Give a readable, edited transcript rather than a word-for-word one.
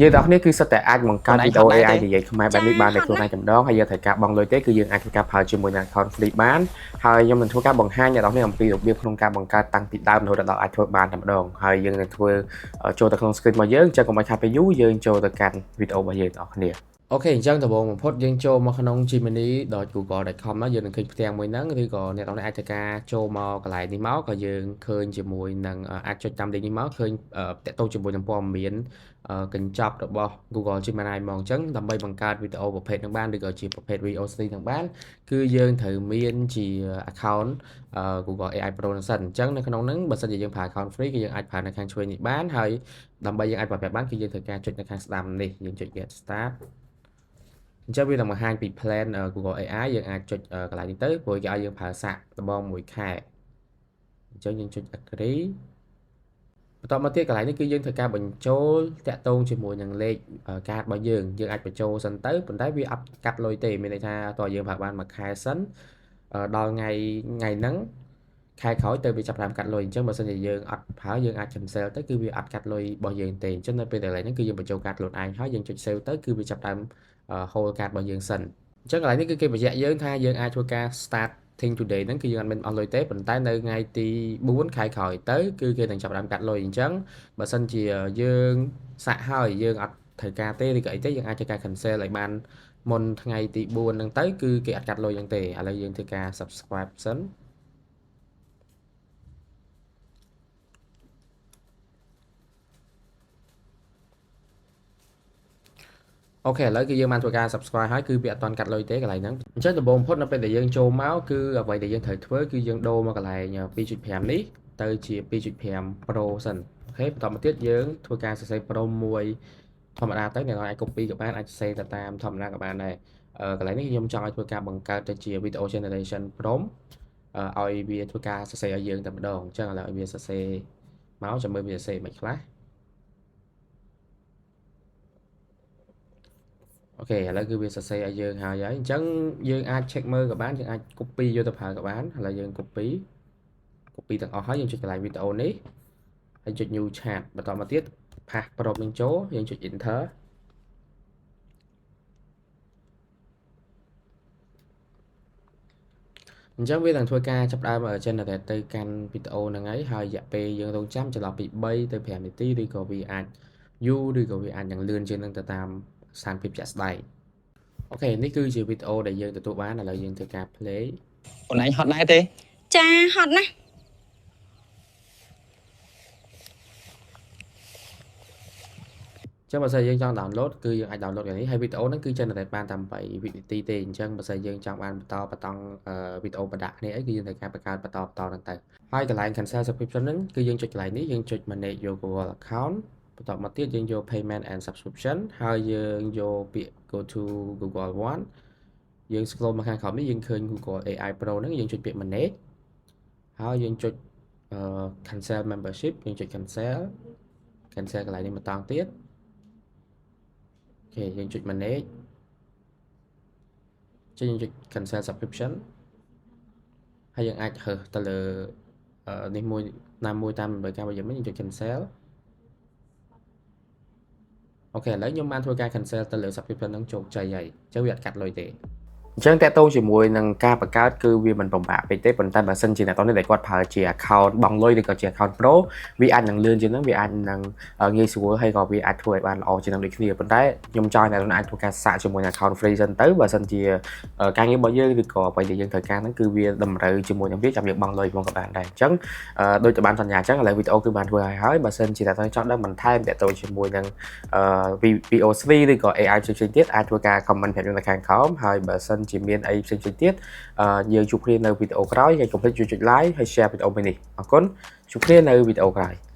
យើងទាំងអស់គ្នាគឺសុទ្ធតែអាចបង្កើត ខ្លួនឯង វីដេអូ ហត់ដែរ AI ទេ និយាយខ្មែរបែបនេះបានដោយខ្លួនឯងតែម្ដងហើយយើងត្រូវការបង់លុយទេគឺយើងអាចធ្វើការប្រើជាមួយនឹង account free បានហើយខ្ញុំនឹងធ្វើការបង្ហាញអ្នកទាំងអស់គ្នាអំពីរបៀបក្នុងការបង្កើតតាំងពីដើមរហូតដល់អាចធ្វើបានតែម្ដងហើយយើងនឹងធ្វើចូលទៅក្នុង script របស់យើងអញ្ចឹងកុំឲ្យខាតពេលយូរយើងចូលទៅកាន់វីដេអូរបស់យើងទាំងអស់គ្នាOK អញ្ចឹងដំបូងបំផុតយើងចូលមកក្នុង gemini.google.com មកយើងនឹងឃើញផ្ទាំងមួយហ្នឹងឬក៏អ្នកទាំងនេះអាចធ្វើការចូលមកកន្លែងនេះមកក៏យើងឃើញជាមួយនឹងអាចចុចតាម link នេះមកឃើញតាក់ទងជាមួយនឹងព័ត៌មានកញ្ចប់របស់ Google Gemini មកអញ្ចឹងដើម្បីបង្កើតវីដេអូប្រភេទហ្នឹងបានឬក៏ជាប្រភេទ Veo 3 ហ្នឹងបានគឺយើងត្រូវមានជា account Google AI Pro ហ្នឹងសិនអញ្ចឹងនៅក្នុងហ្នឹងបើសិនជាយើងប្រើ account free គឺយើងអាចប្រើនៅខាងឆ្វេងនេះបានហើយដើម្បីយើងអាចប្រើប្រាស់បានគឺយើងត្រូវការចុចនៅខាងស្ដាំនេះយើងចុច get start អញ្ចឹងវានឹងបង្ហាញពី plan Google AI យើងអាចចុចកន្លែងនេះទៅព្រោះគេឲ្យយើងប្រើសាកល្បងមួយខែអញ្ចឹងយើងចុច agree បន្តមកទៀតកន្លែងនេះគឺយើងត្រូវការបញ្ចូលតាក់ទងជាមួយនឹងលេខកាតរបស់យើងយើងអាចបញ្ចូលសិនទៅប៉ុន្តែវាអត់កាត់លុយទេមានន័យថាតើយើងប្រើបានមួយខែសិនដល់ថ្ងៃថ្ងៃហ្នឹងខែក្រោយទៅវាចាប់ផ្ដើមកាត់លុយអញ្ចឹងបើសិនជាយើងអត់ប្រើយើងអាច cancel ទៅគឺវាអត់កាត់លុយរបស់យើងទេអញ្ចឹងនៅពេលកន្លែងហ្នឹងគឺយើងបញ្ចូលកាតខ្លួនឯងហើយយើងចុច save ទៅគឺវាចាប់ផ្ដើម hold កាតរបស់យើងសិនអញ្ចឹងកន្លែងនេះគឺគេបញ្ជាក់យើងថាយើងអាចធ្វើការ starting today ហ្នឹងគឺយើងអត់មានអស់លុយទេប៉ុន្តែនៅថ្ងៃទី4ខែក្រោយទៅគឺគេនឹងចាប់ផ្ដើមកាត់លុយអញ្ចឹងបើសិនជាយើងសាក់ហើយយើងអត់ត្រូវការទេឬក៏អីទេយើងអាចធ្វើការ cancel ឲ្យបានមុនថ្ងៃទី4ហ្នឹងទៅគឺគេអត់កាត់លុយហ្នឹងទេឥឡូវយើងធ្វើការ subscribe សិនOK ឥឡូវគឺយើងបានធ្វើការ subscribe ហើយគឺវាអត់ទាន់កាត់លុយទេកន្លែងហ្នឹងអញ្ចឹងដំបូងបំផុតនៅពេលដែលយើងចូលមកគឺអ្វីដែលយើងត្រូវធ្វើគឺយើងដូរមកកន្លែង2.5នេះទៅជា2.5 Pro សិន OK បន្តមកទៀតយើងធ្វើការសរសេរ prompt មួយធម្មតាទៅអ្នកនរអាច copy ក៏បានអាចសរសេរទៅតាមធម្មតាក៏បានដែរកន្លែងនេះខ្ញុំចង់ឲ្យធ្វើការបង្កើតទៅជា video generation prompt ឲ្យវាធ្វើការសរសេរឲ្យយើងតែម្ដងអញ្ចឹងឥឡូវឲ្យវាសរសេរមកចាំមើលវាសរសេរមិនខ្លះOK ឥឡូវគឺវាសរសេរឲ្យយើងហើយហើយអញ្ចឹងយើងអាច check មើលក៏បានយើងអាច copy យកទៅប្រើក៏បានឥឡូវយើង copy ទាំងអស់ហើយយើងចុចកន្លែងវីដេអូនេះហើយចុច new chat បន្តមកទៀត paste prompt នឹងចូលយើងចុច enter អញ្ចឹងវានឹងធ្វើការចាប់ផ្ដើម generate ទៅកាន់វីដេអូហ្នឹងហើយហើយរយៈពេលយើងរងចាំចន្លោះពី3ទៅ5នាទីឬក៏វាអាចយូរឬក៏វាអាចនឹងលឿនជាងនឹងទៅតាមស្ថានភាពជាក់ស្ដែង OK នេះគឺជាវីដេអូដែលយើងទទួលបានឥឡូវយើងធ្វើការ play ខ្លួនឯងហត់ដែរទេ ចាហត់ណាស់ ចឹងបើសិនយើងចង់ download គឺយើងអាច download យ៉ាងនេះហើយវីដេអូហ្នឹងគឺ generate បានតាម8វិនាទីទេអញ្ចឹងបើសិនយើងចង់បានបន្តបន្តវីដេអូបដាក់គ្នាអីគឺយើងត្រូវការបង្កើតបន្តបន្តហ្នឹងទៅហើយកន្លែង cancel subscription ហ្នឹងគឺយើងចុចកន្លែងនេះយើងចុច manage your Google account បន្ទាប់មកទៀតយើងយក payment and subscription ហើយយើងយកពាក្យ go to Google One យើង scroll មកខាងក្រោមនេះយើងឃើញ Google AI Pro ហ្នឹងយើងចុចពាក្យ manage ហើយយើងចុច cancel membership យើងចុច cancel cancel កន្លែងនេះម្ដងទៀត OK យើងចុច manage ចុចយើងចុច cancel subscription ហើយយើងអាចរើសទៅលើនេះមួយណាមួយតាមតម្រូវការរបស់យើងយើងចុច cancel OK ឥឡូវខ្ញុំបានធ្វើការ cancel ទៅលើ subscription ហ្នឹងជោគជ័យហើយអញ្ចឹងវាអត់កាត់លុយទេអញ្ចឹងតាក់ទងជាមួយនឹងការបង្កើតគឺវាមិនពិបាកពេកទេប៉ុន្តែបើសិនជាអ្នកតនេះដែលគាត់ប្រើជា account បង់លុយឬក៏ជា account pro វាអាចនឹងលឿនជាងហ្នឹងវាអាចនឹងងាយស្រួលហើយក៏វាអាចធ្វើឲ្យបានល្អជាងហ្នឹងដូចគ្នាប៉ុន្តែខ្ញុំចង់ឲ្យអ្នកអាចធ្វើការសាកជាមួយនឹង account free សិនទៅបើសិនជាការងាររបស់យើងឬក៏អ្វីដែលយើងត្រូវការហ្នឹងគឺវាតម្រូវជាមួយនឹងវាចាំយើងបង់លុយហ្មងក៏បានដែរអញ្ចឹងដូចតែបានសន្យាអញ្ចឹងឥឡូវវីដេអូគឺបានធ្វើឲ្យហើយបើសិនជាអ្នកចង់ដឹងបន្ថែមតាក់ទងជាមួយនឹង Veo 3 ឬក៏ AI ផ្សេងៗទៀតអាចធ្វើការ comment ប្រាប់ខ្ញុំនៅខាងក្រោមហើយបើសិនជាមានអីផ្សេងៗទៀតយើងជួបគ្នានៅវីដេអូក្រោយហើយកុំភ្លេចជួយចុច like ហើយ share វីដេអូមួយនេះអរគុណជួបគ្នានៅវីដេអូក្រោយ។